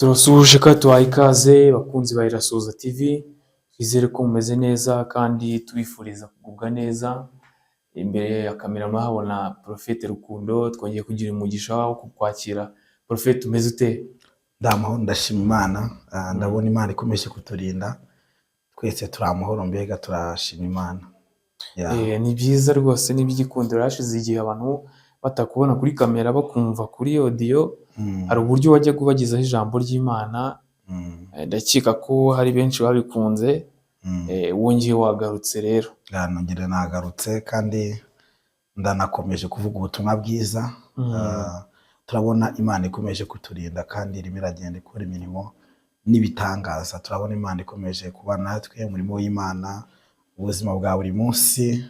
Turasuhuje kandi tubahaye ikaze bakunzi ba Irasuhuza TV, twizere ko mumeze neza kandi tubifuriza kugubwa neza. Imbere ya kamera murahabona Prophète Rukundo, twongeye kugira umugisha wo kukwakira. Prophète, umeze ute? Ndamahoro, ndashima Imana. Ndabona Imana ikomeje kuturinda, twese turi amahoro, mbega turashima Imana. Yeah. Ni byiza rwose, ni iby'igikundiro. Hashize igihe abantu batakubona kuri kamera, bakumva kuri audio. Hari uburyo wajyaga ubagezaho ijambo ry'Imana. Ndakeka ko hari benshi babikunze. Wongeye wagarutse rero. Nongera nagarutse kandi ndanakomeje kuvuga ubutumwa bwiza. Turabona Imana ikomeje kuturinda kandi irimo iragenda ikora imirimo n'ibitangaza. Turabona Imana ikomeje kuba natwe, umurimo w'Imana, ubuzima bwa buri munsi,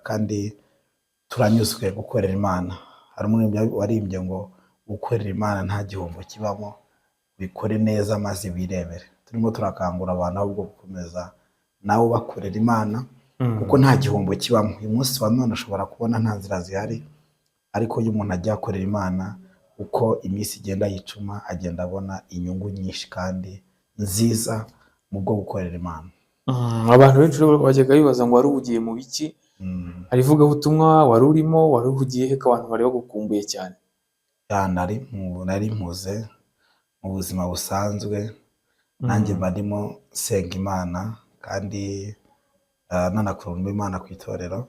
kandi turanyuzwe gukorera Imana. Hari umuririmbyi waririmbye ngo gukorera Imana nta gihombo kibamo, bikore neza maze wirebere. Turimo turakangura abantu ahubwo gukomeza nawe bakorera Imana, kuko nta gihombo kibamo. Uyu munsi wa none ushobora kubona nta nzira zihari, ariko iyo umuntu ajya akorera Imana, uko iminsi igenda yicuma agenda abona inyungu nyinshi kandi nziza mu bwo gukorera Imana. Abantu benshi rero bajyaga bibaza ngo wari uhugiye mu biki? Hari ivugabutumwa wari urimo? Wari uhugiye he ko abantu bari bagukumbuye cyane? Yeah, nari mpuze mu buzima busanzwe, nanjye mba ndimo nsenga Imana kandi nanakora umurimo w'Imana ku itorero.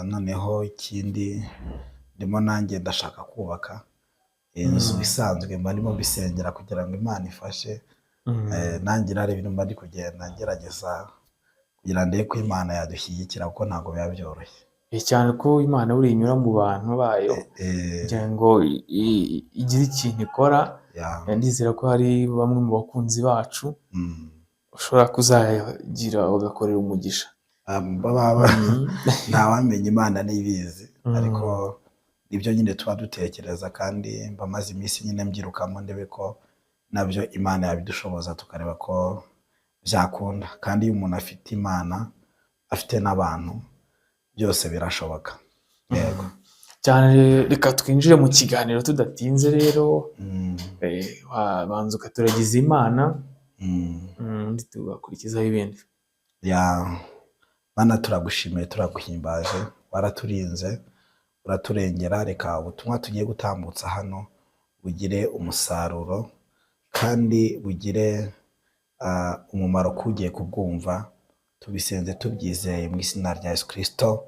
Noneho ikindi ndimo, nanjye ndashaka kubaka inzu isanzwe, mba ndimo mbisengera kugira ngo Imana ifashe. Nanjye hari ibintu mba ndi kugenda ngerageza kugira ngo ndebe ko Imana yadushyigikira, kuko ntabwo biba byoroshye. Cyane ko Imana buriya inyura mu bantu bayo kugira ngo igire ikintu ikora. Ndizera ko hari bamwe mu bakunzi bacu ushobora kuzagira bagakorera umugisha. Ntawamenya, Imana ntibizi, ariko nibyo nyine tuba dutekereza, kandi mba maze iminsi nyine mbyirukamo ndebe ko nabyo Imana yabidushoboza, tukareba ko byakunda. Kandi iyo umuntu afite Imana, afite n'abantu, byose birashoboka, yego. Cyane. Reka twinjire mu kiganiro tudatinze rero. Wabanza ukaturagiza Imana, ubundi tugakurikizaho ibindi. Yeah, Mana, turagushimiye, turaguhimbaje, waraturinze, uraturengera. Reka ubutumwa tugiye gutambutsa hano bugire umusaruro kandi bugire umumaro k'ugiye kubwumva. Tubisenze tubyizeye mu izina rya Yesu Kirisito,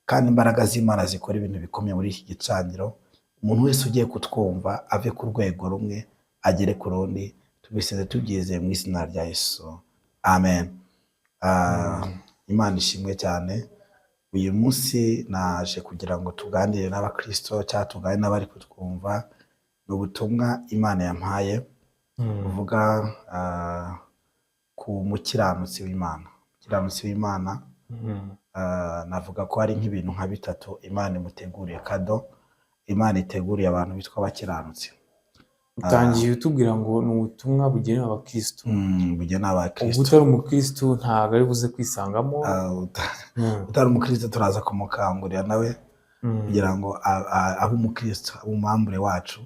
kandi imbaraga z'Imana zikora ibintu bikomeye muri iki gicaniro. Umuntu wese ugiye kutwumva ave ku rwego rumwe agere ku rundi. Tubisenze tubyizeye mu izina rya Yesu, amen. Imana ishimwe cyane. Uyu munsi naje kugira ngo tuganire n'abakristo cyangwa tuganire n'abari kutwumva. Ni ubutumwa Imana yampaye buvuga ku mukiranutsi w'Imana. Umukiranutsi w'Imana, navuga ko hari nk'ibintu nka bitatu Imana imuteguriye, cadeau Imana iteguriye abantu bitwa abakiranutsi. Utangiye utubwira ngo ni ubutumwa bugenewe abakristo. Bugenewe Ubwo abakristo. Utari umukristo ntabwo ari buze kwisangamo. Utari umukristo turaza kumukangurira nawe kugira ngo abe umukristo, abe umumembre wacu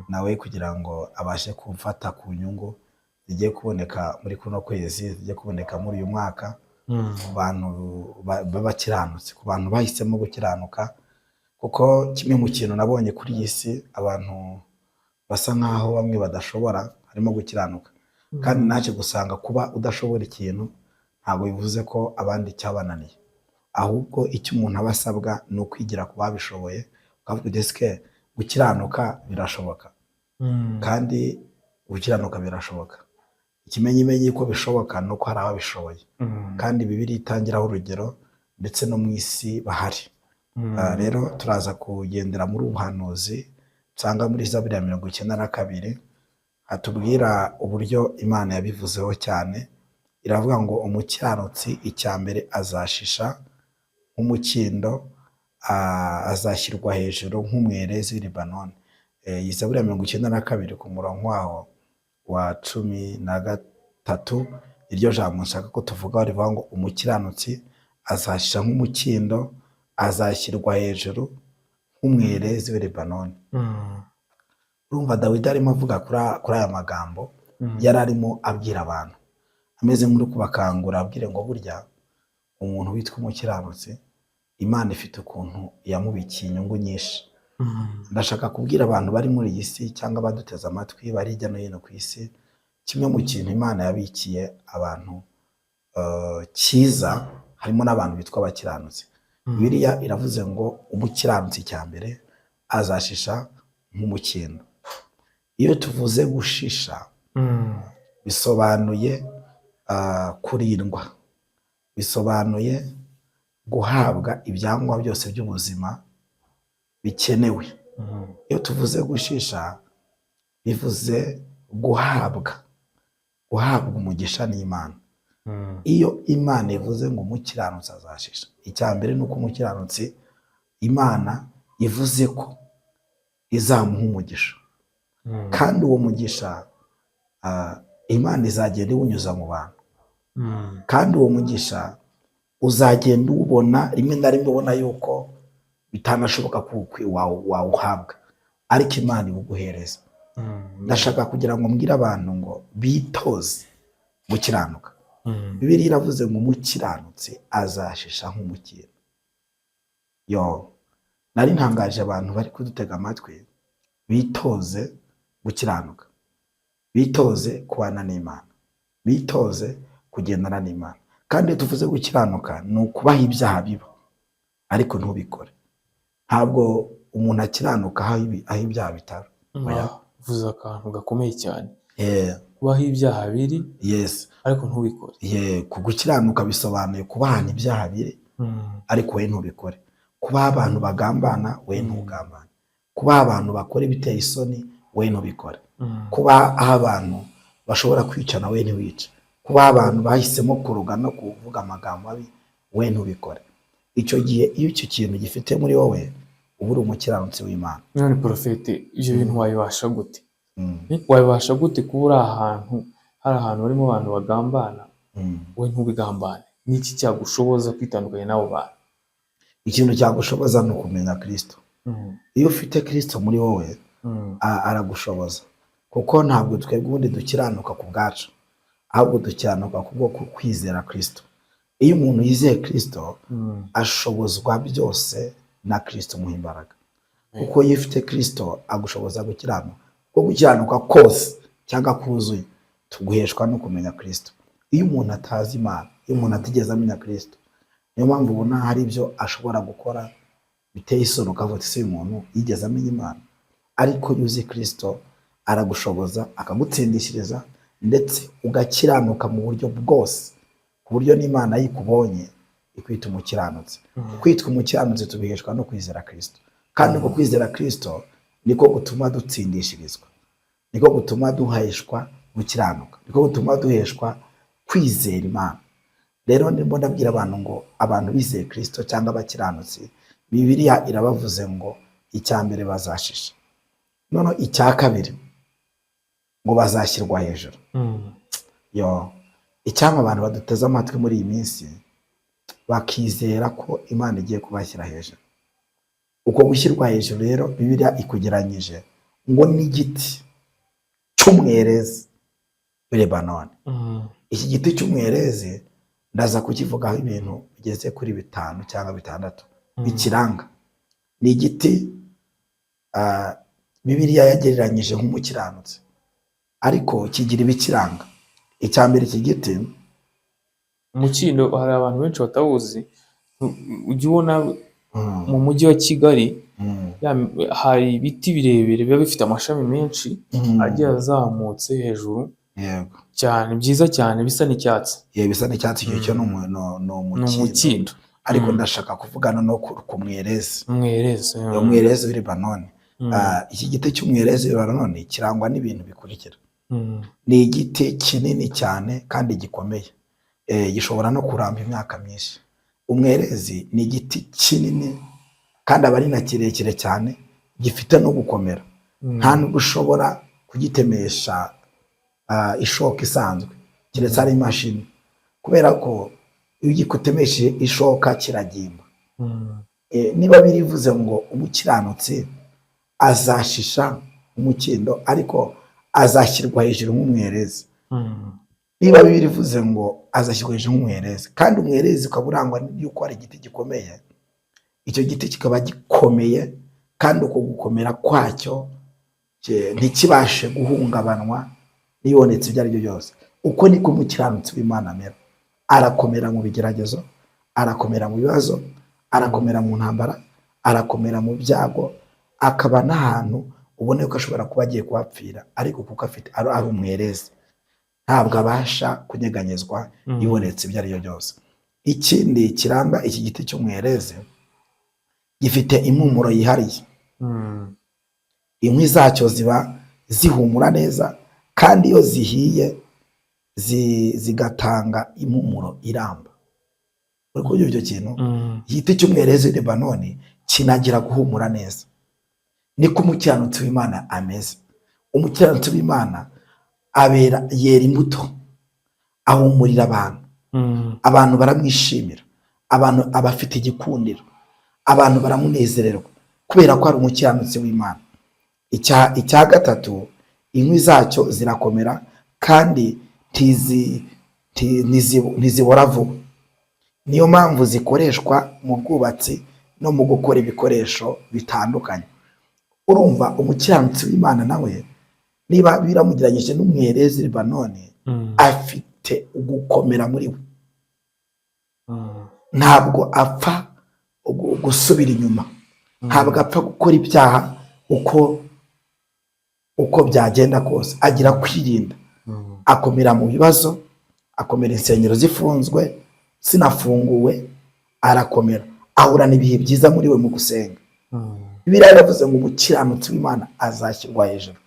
nawe, kugira ngo abashe gufata ku nyungu zigiye kuboneka muri kuno kwezi, zigiye kuboneka muri uyu mwaka, ku bantu b'abakiranutsi, ku bantu bahisemo gukiranuka. Kuko kimwe mu kintu nabonye kuri iyi si abantu basa nkaho bamwe badashobora, harimo gukiranuka. Kandi naje gusanga kuba udashobora ikintu ntabwo bivuze ko abandi cyabananiye, ahubwo icyo umuntu aba asabwa ni ukwigira ku babishoboye, ukavuga uti: "Ese gukiranuka birashoboka?" Kandi gukiranuka birashoboka. Ikimenyimenyi ko bishoboka ni uko hari ababishoboye, kandi Bibiliya itangiraho urugero, ndetse no mu isi bahari. Rero turaza kugendera muri ubu buhanuzi nsanga muri Zaburi ya 92, hatubwira uburyo Imana yabivuzeho cyane. Iravuga ngo umukiranutsi icya mbere azashisha nk'umukindo, azashyirwa hejuru nk'umwerezi w'i Libanoni. Iyi Zaburi ya 92 ku murongo waho wa 13, iryo jambo nshaka ko tuvugaho rivuga ngo umukiranutsi azashisha nk'umukindo, azashyirwa hejuru nk'umwerezi w'i Libanoni. Urumva Dawidi arimo avuga kuri aya magambo, yari arimo abwira abantu ameze nk'uri kubakangura, abwire ngo burya umuntu witwa umukiranutsi, Imana ifite ukuntu yamubikiye inyungu nyinshi. Ndashaka kubwira abantu bari muri iyi si cyangwa abaduteze amatwi bari hirya no hino ku isi, kimwe mu kintu Imana yabikiye abantu cyiza, harimo n'abantu bitwa abakiranutsi. Bibiliya iravuze ngo umukiranutsi cya mbere azashisha nk'umukindo. Iyo tuvuze gushisha, bisobanuye kurindwa, bisobanuye guhabwa ibyangombwa byose by'ubuzima bikenewe. Iyo tuvuze gushisha, bivuze guhabwa umugisha n'Imana. Iyo Imana ivuze ngo umukiranutsi azashisha, icya mbere ni uko umukiranutsi Imana ivuze ko izamuha umugisha, kandi uwo mugisha Imana izagenda iwunyuza mu bantu, kandi uwo mugisha uzagenda uwubona rimwe na rimwe ubona yuko bitanashoboka ko wawuhabwa, ariko Imana iwuguhereza. Ndashaka kugira ngo mbwire abantu ngo bitoze gukiranuka. Bibiliya iravuze ngo umukiranutsi azashisha nk'umukindo. Yo, nari ntangaje abantu bari kudutega amatwi, bitoze gukiranuka, bitoze kubana n'Imana, bitoze kugendana n'Imana. Kandi iyo tuvuze gukiranuka, ni ukubaha ibyaha biba ariko ntubikore. Ntabwo umuntu akiranuka aho ibyaha bitaba. Oya. Uvuze akantu gakomeye cyane, kubaho ibyaha biri ariko ntubikore. Yeah, ku gukiranuka bisobanuye kubahana ibyaha biri ariko wowe ntubikore, kubaho abantu bagambana, wowe ntugambane, kubaho abantu bakora ibiteye isoni, wowe ntubikore, kuba aho abantu bashobora kwicana, wowe ntiwice, kubaho abantu bahisemo kuroga no kuvuga amagambo mabi, wowe ntubikore. Icyo gihe iyo icyo kintu gifite muri wowe, uba uri umukiranutsi w'Imana. None porofete, ibyo bintu wabibasha gute? Wabibasha gute kuba uri ahantu hari ahantu harimo abantu bagambana, wowe ntubigambane? Niki cyagushoboza kwitandukanya n'abo bantu? Ikintu cyagushoboza ni ukumenya Kirisito. Iyo ufite Kirisito muri wowe, aragushoboza, kuko ntabwo twebwe ubundi dukiranuka ku bwacu, ahubwo dukiranuka kubwo kwizera Kirisito. Iyo umuntu yizeye Kirisito, ashobozwa byose na Kirisito umuha imbaraga, kuko iyo ufite Kirisito agushoboza gukiranuka, kuko gukiranuka kose cyangwa kuzuye tuguheshwa no kumenya Kirisito. Iyo umuntu atazi Imana, iyo umuntu atigeze amenya Kirisito, niyo mpamvu ubona hari ibyo ashobora gukora biteye isoni, ukavuga uti: "Ese uyu muntu yigeze amenya Imana?" Ariko iyo uzi Kirisito, aragushoboza, akagutsindishiriza, ndetse ugakiranuka mu buryo bwose, ku buryo n'Imana yikubonye ikwita umukiranutsi. Kwitwa umukiranutsi tubiheshwa no kwizera Kirisito, kandi uko kwizera Kirisito niko gutuma dutsindishirizwa, niko gutuma duheshwa gukiranuka, niko gutuma duheshwa kwizera Imana. Rero ndimo ndabwira abantu ngo abantu bizeye Kirisito cyangwa abakiranutsi, Bibiliya irabavuze ngo icya mbere bazashisha, noneho icya kabiri ngo bazashyirwa hejuru. Yo, icyampa abantu baduteze amatwi muri iyi minsi bakizera ko Imana igiye kubashyira hejuru. Uko gushyirwa hejuru rero, Bibiliya ikugeranyije ngo n'igiti cy'umwerezi w'i Lebanoni. Iki giti cy'umwerezi ndaza kukivugaho ibintu bigeze kuri bitanu cyangwa bitandatu bikiranga. Ni igiti Bibiliya yagereranyije nk'umukiranutsi, ariko kigira ibikiranga. Icya mbere, iki giti Umukindo hari abantu benshi batawuzi. Ujya ubona mu mujyi wa Kigali, hari ibiti birebire biba bifite amashami menshi agiye azamutse hejuru cyane, byiza cyane, bisa n'icyatsi. Yeah, bisa n'icyatsi, icyo cyo ni Ni umukindo. umukindo. Ariko ndashaka kuvugana no ku mwerezi. Umwerezi. Umwerezi w'i Lebanoni. Iki giti cy'umwerezi w'i Lebanoni kirangwa n'ibintu bikurikira: ni igiti kinini cyane kandi gikomeye, gishobora no kuramba imyaka myinshi. Umwerezi ni igiti kinini kandi aba ari na kirekire cyane, gifite no gukomera. Nta nubwo ushobora kugitemesha ishoka isanzwe, keretse ari imashini, kubera ko iyo ugikutemesheje ishoka kiragimba. Niba birivuze ngo umukiranutsi azashisha nk'umukindo, ariko azashyirwa hejuru nk'umwerezi. Niba Bibiliya ivuze ngo azashyirwa hejuru nk'umwerezi, kandi umwerezi ukaba urangwa n'uko ari igiti gikomeye, icyo giti kikaba gikomeye, kandi uko gukomera kwacyo ntikibashe guhungabanwa n'ibonetse ibyo ari byo byose. Uko niko umukiranutsi w'Imana amera. Arakomera mu bigeragezo, arakomera mu bibazo, arakomera mu ntambara, arakomera mu byago, akaba n'ahantu ubona ko ashobora kuba agiye kuhapfira, ariko kuko afite ari umwerezi, ntabwo abasha kunyeganyezwa ibonetse ibyo ari byo byose. Ikindi kiranga iki giti cy'umwerezi, gifite impumuro yihariye. Inkwi zacyo ziba zihumura neza, kandi iyo zihiye zigatanga impumuro iramba. Uri kubyumva icyo kintu? Igiti cy'umwerezi w'i Lebanoni kinagira guhumura neza. Niko umukiranutsi w'Imana ameze. Umukiranutsi w'Imana abera, yera imbuto, ahumurira abantu, abantu baramwishimira, abantu aba afite igikundiro, abantu baramunezererwa kubera ko ari umukiranutsi w'Imana. Icya gatatu, inkwi zacyo zirakomera kandi ntizibora vuba. Niyo mpamvu zikoreshwa mu bwubatsi no mu gukora ibikoresho bitandukanye. Urumva umukiranutsi w'Imana nawe, niba biramugereranyije n'umwerezi Lebanoni, afite ugukomera muri we. Ntabwo apfa gusubira inyuma, ntabwo apfa gukora ibyaha uko byagenda kose. Agira kwirinda, akomera mu bibazo, akomera insengero zifunzwe zinafunguwe, arakomera, ahorana ibihe byiza muri we mu gusenga. Bibiliya yaravuze ngo umukiranutsi w'Imana azashyirwa hejuru.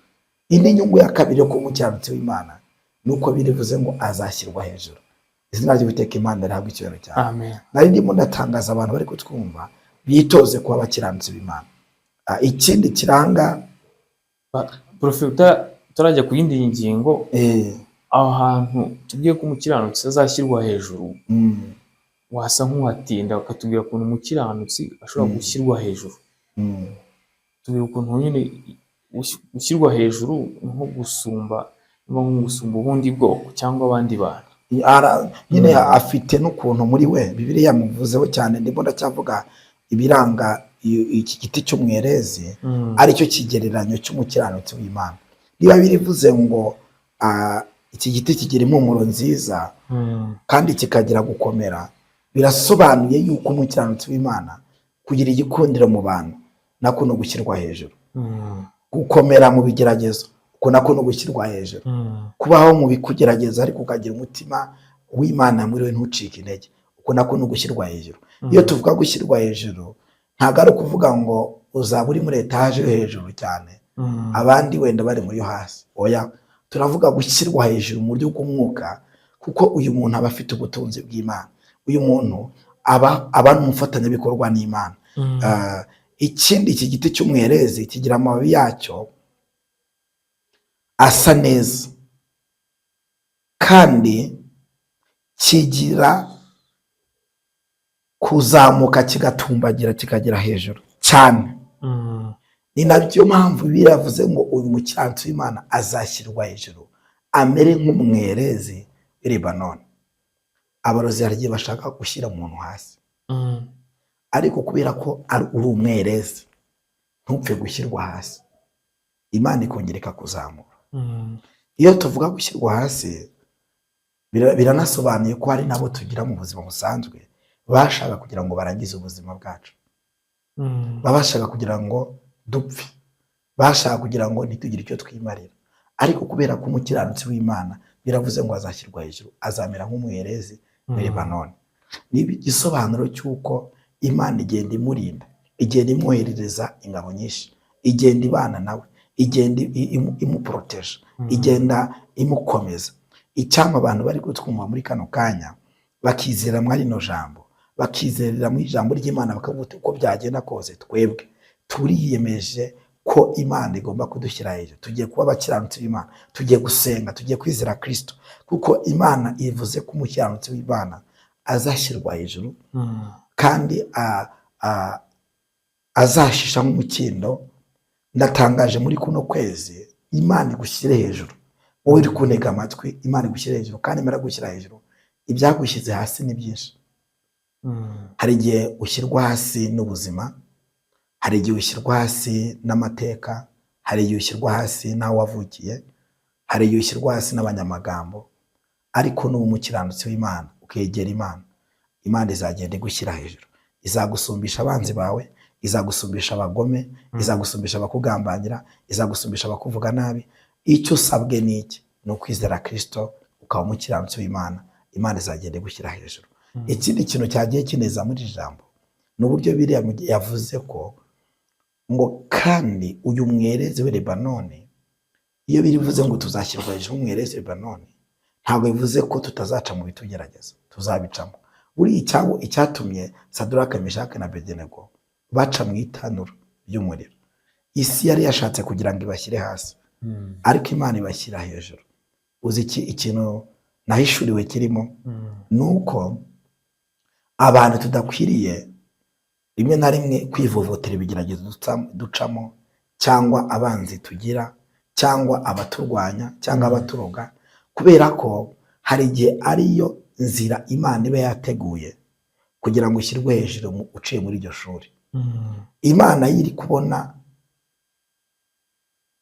Indi nyungu ya kabiri yo kuba umukiranutsi w'Imana ni uko birivuze ngo azashyirwa hejuru. Izina ry'Uwiteka Imana rihabwa icyubahiro cyane. Amen. Nari ndimo ndatangaza abantu bari kutwumva bitoze kuba abakiranutsi b'Imana. Ikindi kiranga Prof, utarajya ku yindi ngingo, aho hantu tubwiye ko umukiranutsi azashyirwa hejuru, wasa nk'uhatinda ukatubwira ukuntu umukiranutsi ashobora gushyirwa hejuru. Tubwira ukuntu nyine gushyirwa hejuru nko gusumba, nko gusumba ubundi bwoko cyangwa abandi bantu. Nyine afite n'ukuntu muri we, Bibiliya yamuvuzeho cyane. Ndimo ndacyavuga ibiranga iki giti cy'umwerezi, aricyo kigereranyo cy'umukiranutsi w'Imana. Niba birivuze ngo iki giti kigira impumuro nziza kandi kikagira gukomera, birasobanuye yuko umukiranutsi w'Imana kugira igikundiro mu bantu nako ni ugushyirwa hejuru, gukomera mu bigeragezo uko nako ni ugushyirwa hejuru, kubaho mu bikugerageza ariko ukagira umutima w'Imana muri we, ntucike intege, uko nako ni ugushyirwa hejuru. Iyo tuvuga gushyirwa hejuru, ntabwo ari ukuvuga ngo uzaba uri muri etaje yo hejuru cyane, abandi wenda bari muri yo hasi. Oya, turavuga gushyirwa hejuru mu buryo bw'umwuka, kuko uyu muntu aba afite ubutunzi bw'Imana, uyu muntu aba n'umufatanyabikorwa n'Imana. Ikindi, iki giti cy'umwerezi kigira amababi yacyo asa neza, kandi kigira kuzamuka kigatumbagira kikagera hejuru cyane. Ni nabyo mpamvu Bibiliya yavuze ngo uyu mukiranutsi w'Imana azashyirwa hejuru amere nk'umwerezi w'i Lebanoni. Abarozi hari igihe bashaka gushyira umuntu hasi, ariko kubera ko ari uri umwerezi, ntupfe gushyirwa hasi, Imana ikongera ikakuzamura. Iyo tuvuga gushyirwa hasi, biranasobanuye ko hari n'abo tugira mu buzima busanzwe bashaka kugira ngo barangize ubuzima bwacu, baba bashaka kugira ngo dupfe, bashaka kugira ngo ntitugire icyo twimarira. Ariko kubera ko umukiranutsi w'Imana biravuze ngo azashyirwa hejuru, azamera nk'umwerezi muri Lebanoni, ni igisobanuro cy'uko Imana igenda imurinda, igenda imwoherereza ingabo nyinshi, igenda ibana nawe, igenda imuporoteje, igenda imukomeza. Icyampa abantu bari kutwumva muri kano kanya bakizera muri rino jambo, bakizerera mu ijambo ry'Imana, bakavuga uti uko byagenda kose twebwe turiyemeje ko Imana igomba kudushyira hejuru, tugiye kuba abakiranutsi b'Imana, tugiye gusenga, tugiye kwizera Kristo, kuko Imana ivuze ko umukiranutsi w'Imana azashyirwa hejuru, kandi azashisha nk'umukindo. Ndatangaje muri kuno kwezi, Imana igushyire hejuru. Wowe uri kuntega amatwi, Imana igushyire hejuru, kandi imara gushyira hejuru, ibyagushyize hasi ni byinshi. Hari igihe ushyirwa hasi n'ubuzima, hari igihe ushyirwa hasi n'amateka, hari igihe ushyirwa hasi n'aho wavukiye, hari igihe ushyirwa hasi n'abanyamagambo. Ariko nuba umukiranutsi w'Imana, ukegera Imana, Imana izagenda igushyira hejuru, izagusumbisha abanzi bawe, izagusumbisha abagome, izagusumbisha abakugambanira, izagusumbisha abakuvuga nabi. Icyo usabwe ni iki? Ni ukwizera Kirisito, ukaba umukiranutsi w'Imana, Imana izagenda igushyira hejuru. Ikindi kintu cyagiye kineza muri iri jambo ni uburyo biriya yavuze ko ngo kandi uyu mwerezi w'i Lebanoni. Iyo birivuze ngo tuzashyirwa hejuru nk'umwerezi w'i Lebanoni, ntabwo bivuze ko tutazaca mu bitugerageza, tuzabicamo. Buriya icyatumye Saduraka, Meshaki na Abedenego baca mu itanura ry'umuriro, isi yari yashatse kugira ngo ibashyire hasi, ariko Imana ibashyira hejuru. Uzi ikintu nahishuriwe kirimo? Ni uko abantu tudakwiriye rimwe na rimwe kwivovotera ibigeragezo ducamo, cyangwa abanzi tugira, cyangwa abaturwanya, cyangwa abaturoga, kubera ko hari igihe ariyo nzira Imana iba yateguye kugira ngo ushyirwe hejuru uciye muri iryo shuri. Imana yo iri kubona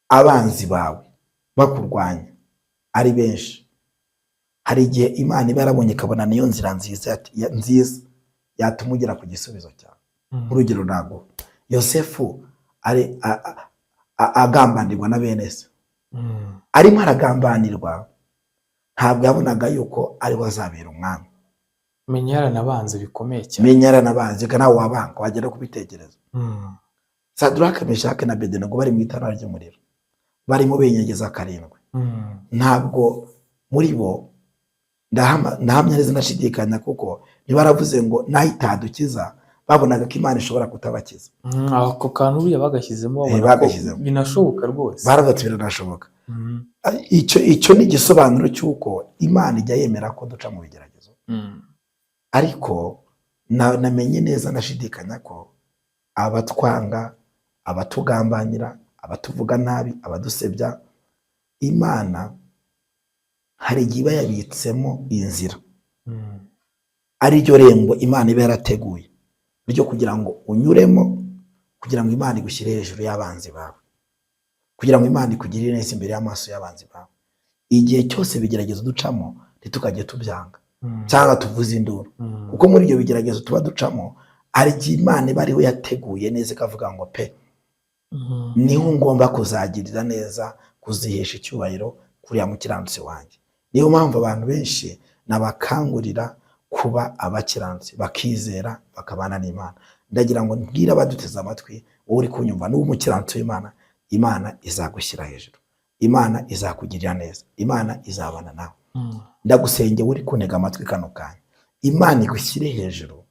abanzi bawe bakurwanya ari benshi, hari igihe Imana iba yarabonye ikabona niyo nzira nziza nziza yatuma ugera ku gisubizo cyawe. Urugero ntabwo Yosefu ari agambanirwa na bene se, arimo aragambanirwa, ntabwo yabonaga yuko ariwe azabera umwami. Menya yaranabanze bikomeye cyane. Menya yaranabanze, reka nawe wabanga wagera kubitekereza. Saduraka, Meshake na Abedenego bari mu itanura ry'umuriro, barimo benyegeza karindwi. Ntabwo muri bo ndahamya neza ndashidikanya, kuko ntibaravuze ngo naho itadukiza, babonaga ko Imana ishobora kutabakiza. Ako kantu buriya bagashyizemo, babona ko Bagashyizemo. binashoboka rwose. Baravuga ati biranashoboka. Icyo ni igisobanuro cy'uko Imana ijya yemera ko duca mu bigeragezo, ariko namenye neza ndashidikanya ko abatwanga, abatugambanira, abatuvuga nabi, abadusebya, Imana hari igihe iba yabitsemo inzira, ari ryo rembo Imana iba yarateguye ryo kugira ngo unyuremo, kugira ngo Imana igushyire hejuru y'abanzi bawe, kugira ngo Imana ikugirire neza imbere y'amaso y'abanzi bawe. Igihe cyose ibigeragezo ducamo, ntitukajye tubyanga cyangwa tuvuze induru, kuko muri ibyo bigeragezo tuba ducamo hari igihe Imana iba ariho yateguye neza, ikavuga ngo pe, niho ngomba kuzagirira neza, kuzihesha icyubahiro kuriya mukiranutsi wanjye. Niyo mpamvu abantu benshi nabakangurira kuba abakiranutsi, bakizera, bakabana n'Imana. Ndagira ngo mbwire abaduteze amatwi, wowe uri kunyumva, n'uba umukiranutsi w'Imana, Imana izagushyira hejuru, Imana izakugirira neza, Imana izabana nawe. Ndagusengera uri kuntega amatwi kano kanya, Imana igushyire hejuru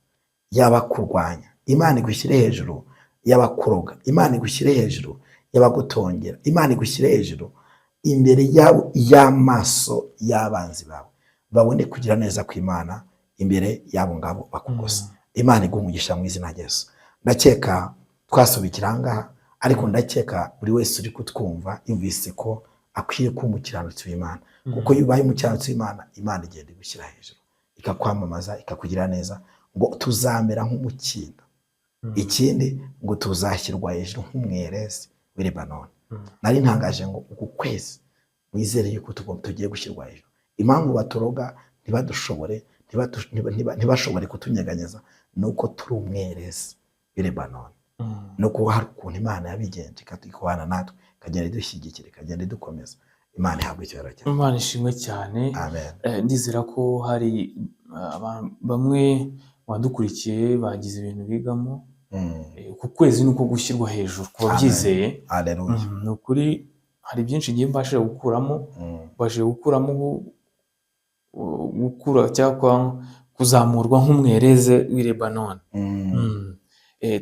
y'abakurwanya, Imana igushyire hejuru y'abakuroga, Imana igushyire hejuru y'abagutongera, Imana igushyire hejuru imbere y'amaso y'abanzi bawe, babone kugira neza kw'Imana imbere y'abo ngabo bakugose. Imana iguhe umugisha mu izina rya Yesu. Ndakeka twasubikira aha ngaha, ariko ndakeka buri wese uri kutwumva yumvise ko akwiye kuba umukiranutsi w'Imana, kuko iyo ubaye umukiranutsi w'Imana, Imana igenda igushyira hejuru, ikakwamamaza, ikakugira neza, ngo tuzamera nk'umukindo. Ikindi ngo tuzashyirwa hejuru nk'umwerezi w'i Lebanoni. Nari ntangaje ngo uku kwezi mwizere yuko tugiye gushyirwa hejuru. Impamvu baturoga ntibadushobore, ntibashobore kutunyeganyeza, ni uko turi umwerezi w'i Lebanoni. No kuba hari ukuntu Imana yabigenje ikabana natwe, ikagenda idushyigikira, ikagenda idukomeza. Imana ihabwa icyubahiro cyane. Imana ishimwe cyane. Amen. Ndizera ko hari bamwe mu badukurikiye bagize ibintu bigamo. Uku kwezi ni uko gushyirwa hejuru ku babyizeye. Haleluya. Ni ukuri hari byinshi ngiye mbashije gukuramo, mbashije gukuramo gukura cyangwa kuzamurwa nk'umwereze w'i Lebanoni.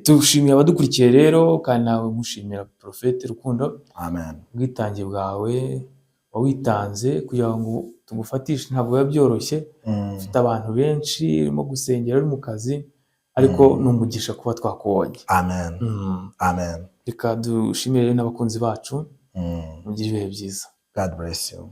Tushimiye abadukurikiye rero, kandi nawe mushimira Prophète Rukundo. Amen. Ubwitange bwawe wawitanze kugira ngo tugufatishe ntabwo biba byoroshye. Ufite abantu benshi urimo gusengera, uri mu kazi, Ariko ni umugisha kuba twakubonye. Amen. Amen. Reka dushimire rero n'abakunzi bacu. Mugire ibihe byiza. God bless you.